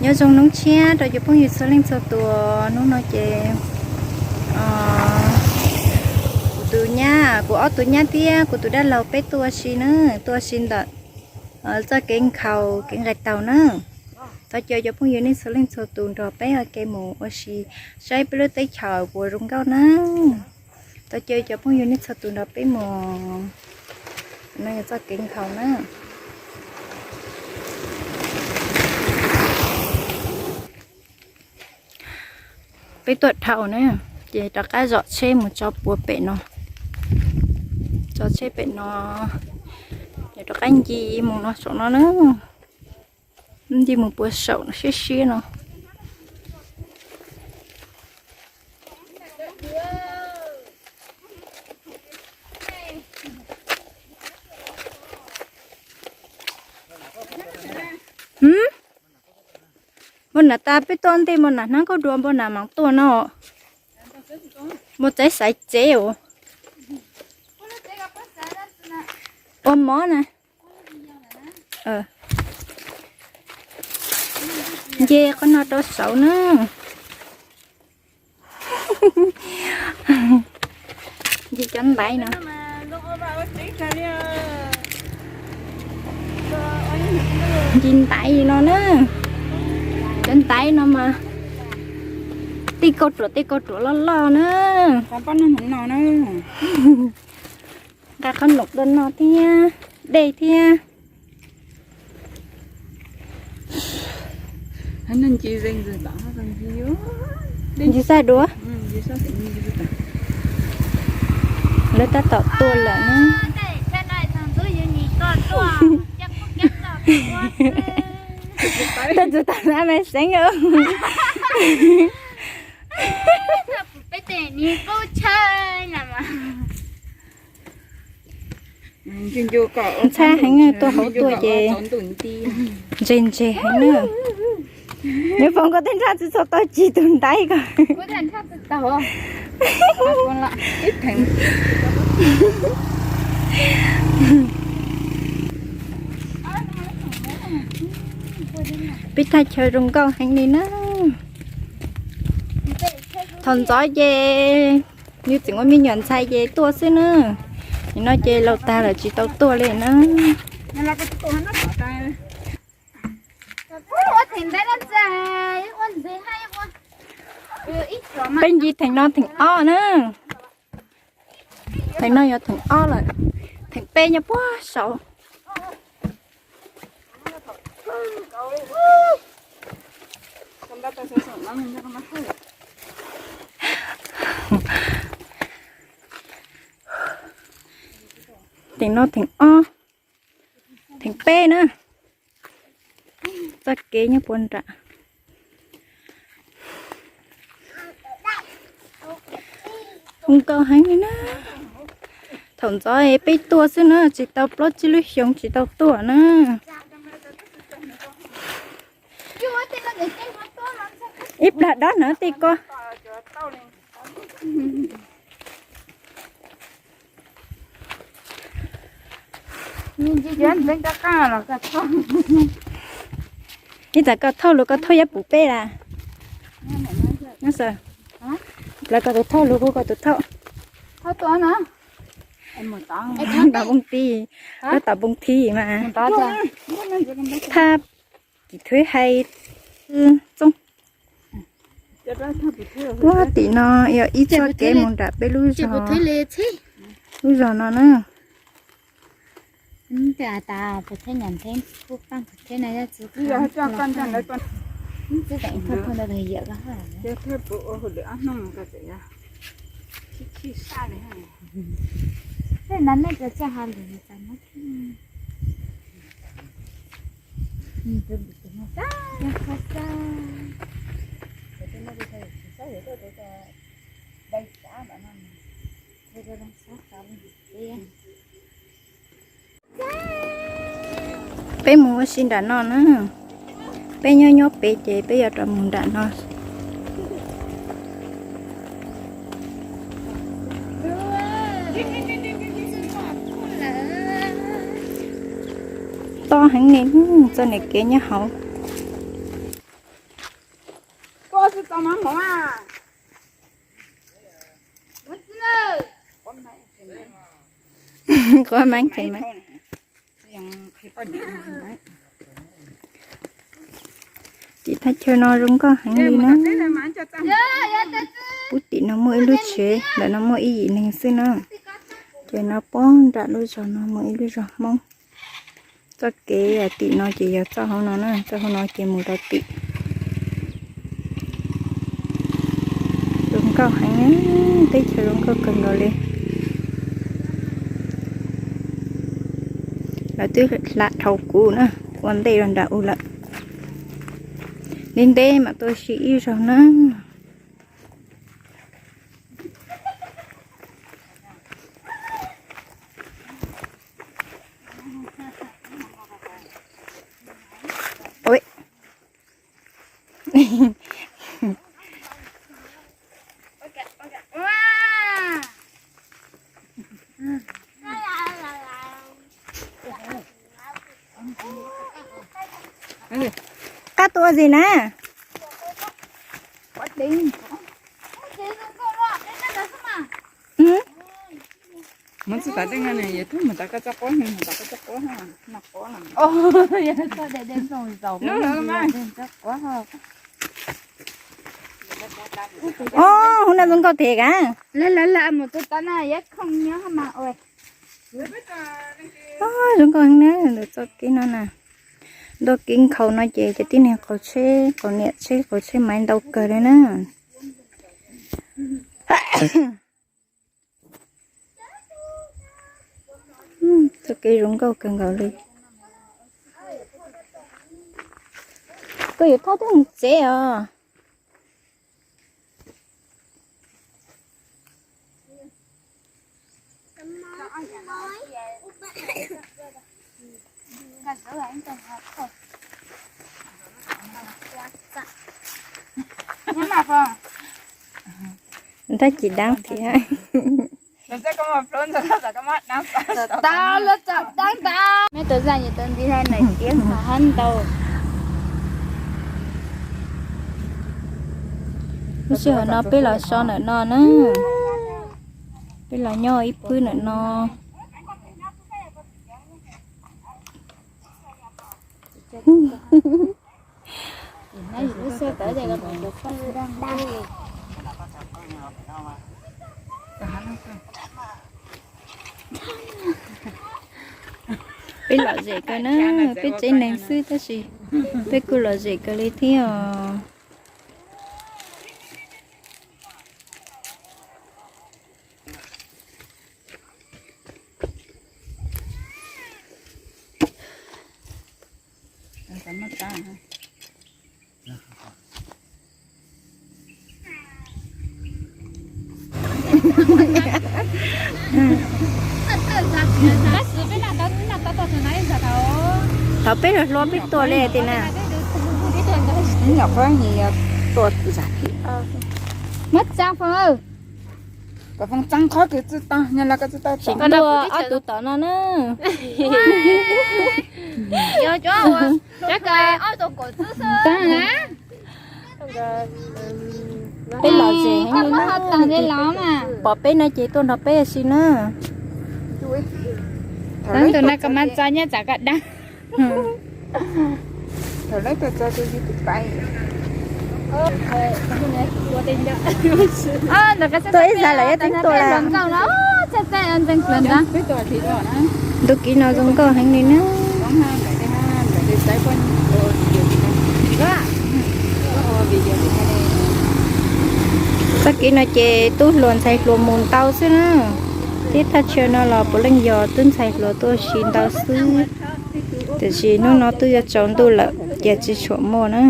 Nyob zoo hnub tshiab rau cov phooj ywg txhua leej txhua tus. Hnub no ces kuv tus nyab, kuv ob tug nyab thiab kuv tus dab laug peb tuaj ua si na, tuaj ua si ntawm txoj kev nkhaus kev nqis taug na. Thov caw cov phooj ywg nej txhua leej txhua tus nrog peb ua ke mus ua si saib peb lub teb chaws puas zoo nkauj na. Thov caw cov phooj ywg nej txhua tus nrog peb mus. No yog txoj kev nkhaus na. Peb tuaj dhau na, ces rov qab zom tsheb mus tso puag pem no. Tso tsheb pem no, ces rov qab nce mus no saum no na. Nce mus puag saum no siab siab no. Npau nam tas peb tuaj ntej npau nam hnab kauj dua npau nam mam tuaj no. Npau txaiv xaiv tsev os. Ua mov na. Nce qhov no rau saud na. Nce cov ntaiv no. Nce ntaiv no na. Cov ntaiv no mas tej kauj ruam tej kauj ruam loj loj na. Nqa qhov noom dua no thiab, dej thiab. Nce xaj dua. Lawv tab tom tuaj lawm na. Tuaj txog tag mas seev. Ntxhab heev, tuaj hauv tuaj ces ntse ntse heev na. Nws foom koj tej nraj tsis txog tau cig tus ntaiv ko. Peb thaj chaw zoo nkauj heev li na. Thaum ntxov ces yus tseem ua me nyuam ntxhais ces tuaj xwb na. Nim no ces laus tag lawm tsis tau tuaj li na. Peb nce theem no theem ob na. Theem no yog theem ob lawm. Theem peb nyob puag saud. Theem no theem ob, theem peb na. Txoj kev nyob puag nram. Zoo nkauj heev li na. Thaum ntxov peb tuaj xwb na, tsis tau plaub tsib lub xyoo tsis tau tuaj na. Ib plag dob na tej ko. Ib txawm koj thauj lus koj thauj yab pum peb las. Lawv koj tus thauj lus hu koj tus thauj. Npam npoo ti, npam npoo ti mas. Thaj pim thwb hais txoob. Puag tim no yog ib txoj kev mus nram peb lub zos, lub zos no na. Peb mus ua si nram no na. Peb nyob nyob pem ces peb yuav rov mus nram no. Tob heev li, txoj niam kev nyob hauv. Quab meeb kheev meeb. Tim thaj chaw no zoo nkauj heev li na. Pub tim no muaj ib lub tsev, ntawm no muaj ib yim neeg xwb na. Ces no poob nram lub zos no muaj ib lub zos Hmoob. Txoj kev tim no ces yog txoj hauv no na, txoj hauv no ces mus rau tim. Zoo nkauj heev, teb chaws zoo nkauj kawg nkaus li. Lawv twb hla dhau kuv na, ua ntej rau nram u lawm. Ntev ntev mam tuaj ua si ib zaug na. Qab tua zis na. Mus tsis tas tej no ne, yog tus mus tas koj txoj quab, mus tas koj txoj quab, noj quab lawm. Ob, hub no zoo nkauj tiag ka. Lawv lawv lawv mus tus tas na, yog khoom nyob mas ua. Zoo nkauj heev na, ntawm txoj kev no na. Ntawm kev nkhaus no ces cov tib neeg qaug tsheb, qaug niam tsheb, qaug tsheb maiv ntau kawg li na. Txoj kev zoo nkauj kawg nkaus li. Koj yuav thauj twb mus tsev os. Tab sis dab thiab. Tau lawv txom dab ntau. Meb tus zaj yus tus nti hab nais tiab hab ntau. Lub sij hawm no peb los so ntawm no na. Peb los nyob ib pwb ntawm no. Peb lom zem kawg na, peb tsev neeg xwb tab sis peb kuj lom zem kawg li thiab os. Thaum peb hluas hluas peb tuaj li tiag na. Nyuam qhuav tus tuaj zam thiab. Muab tsaa Foom, kom Foom tsaa qhov kws tsi tau, nyaj lawv koj tsi tau tseem tuaj ob tug tom no na. Peb lom zem heev li na. Pom peb no ces tuaj nrog peb si na. Tus no koj mas txog nyob tsam koj dab. Tuaj ib zag lawm yeej tseem tuaj lawm. Ntu kiv no zoo nkauj heev li na. Txoj kev no ces tub hluas ntxhais hluas mus ntau xwb na. Teb thaj chaw no los puav leej yog tub ntxhais hluas tuaj si ntau xwb. Tiam sis hnub no twb yuav tsaus ntuj lawm ces tsis tshua muaj na.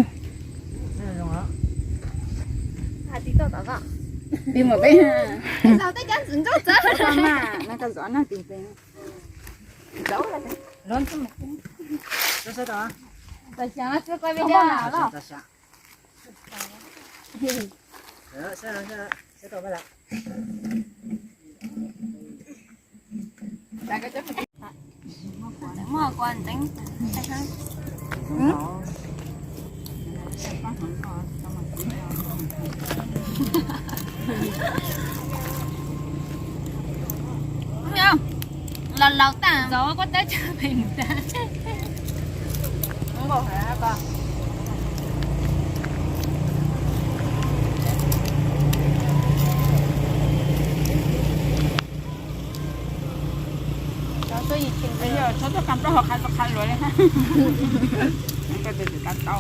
Laus laus tag zov kuab teb tsa pem tas. Txhob tuaj kam plaub hau qha qha luas li. Koj tus twm kab tau.